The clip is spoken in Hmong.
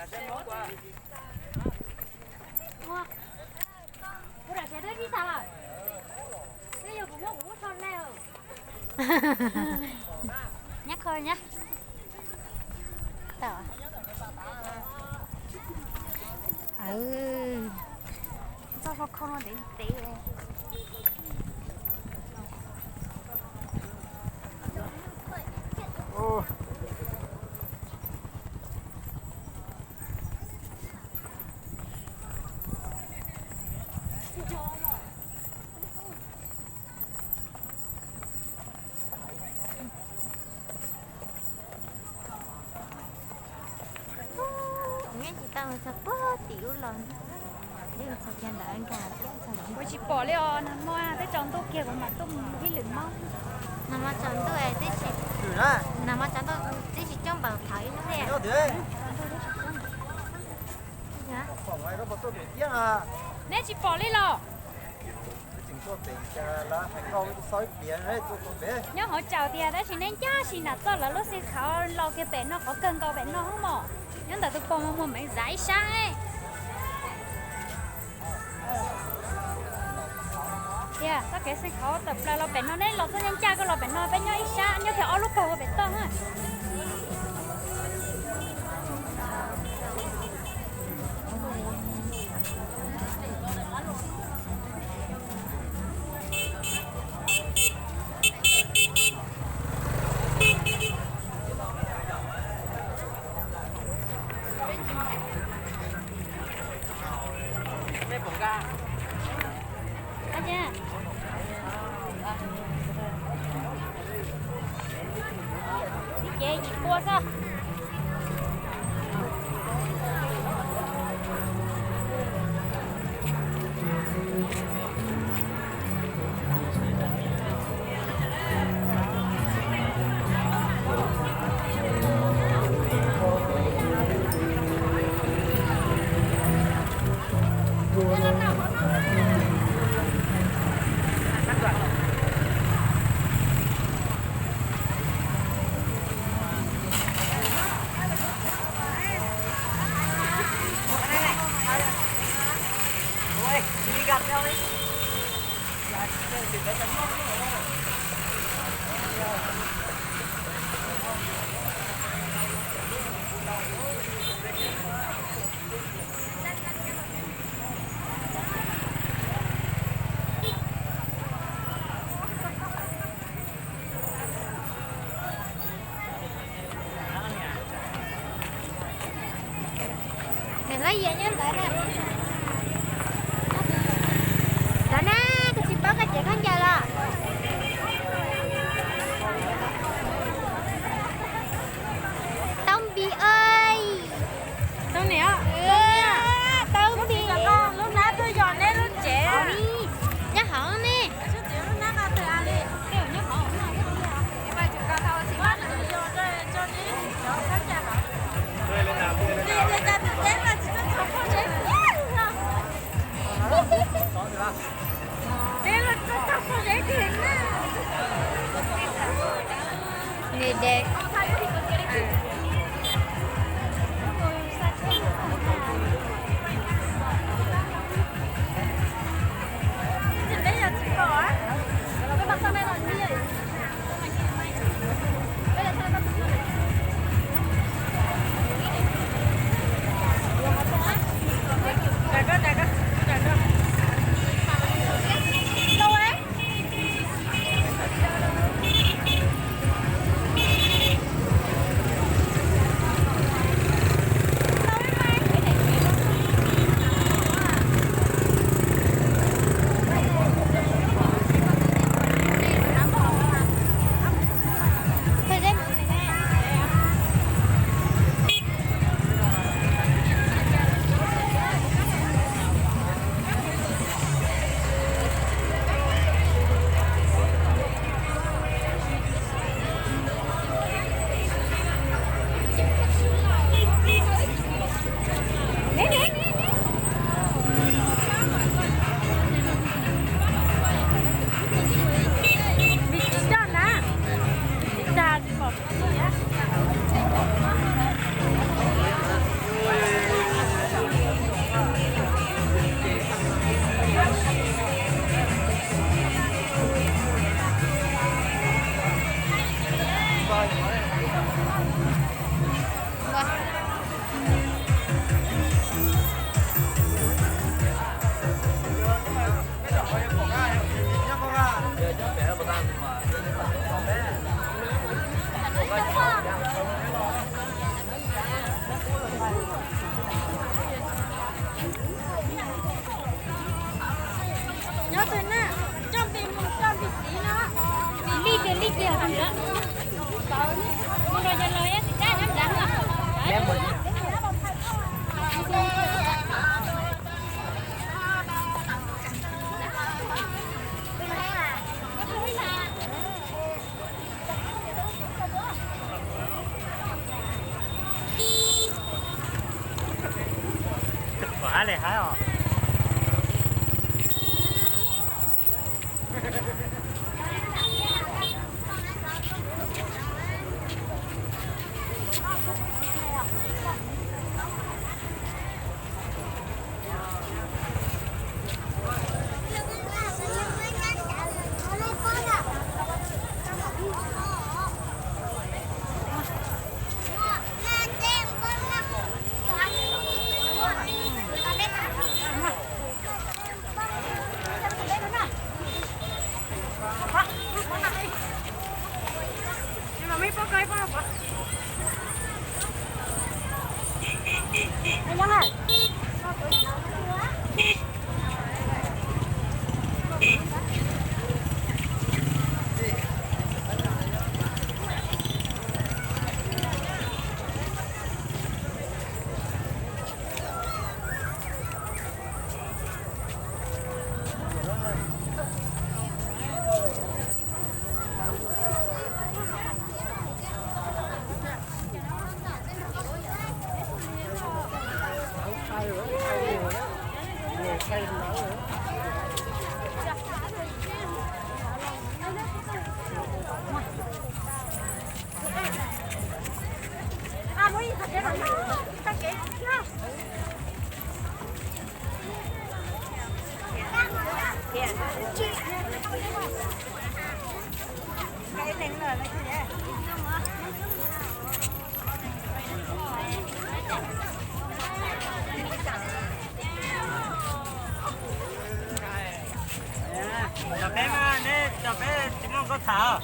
Nyab kho nyab. Tau. Txoj hlua khau no ntev ntev. Neb tsis tau txog puag tim ub los, txog kiag ntawd nkag thiab txog. Kuv tsis pom li os, nag hmo twb tsaus ntuj kiag kuv mam tuaj mus ib lwm Hmoob. Nag hmo tsaus ntuj, nag hmo tsaus ntuj twb tsis coob npaum thaum ub li. Neb tsis pom li los? Nyob hauv tsaus tiag tab sis neb ncaj sis nam txoj lawv lub xeev khaum los kiag pem no qhov kawg nkaus pem no mog. Nyob ntawm tus pog muag meev zav ib sab. Tiag, txoj kev xeev khaum tawm plaws los pem no, neb los txoj ncaj ncaj koj los pem no, peb nyob ib sab nyob kiag ob lub pog ua pem toj na. Ces yim pua xwb. Nws lawv yias nyob ntawd na. Ntawd na, koj tsis paub koj tseem khaub ncaws los. Tau npis ơi. Tau niam. Tau npis. Lub hnab tuaj yos neb lub tsev. Nyob hauv ne. Nyob twg na, coj npis mus coj npis txiv no. Npis lij tiag lij tiag. Mus rau yawg laus, yawg txiv tsav nyob nrad no. Ua le hab os. Cov peb mas, neb cov peb tsis muaj nkauj tham.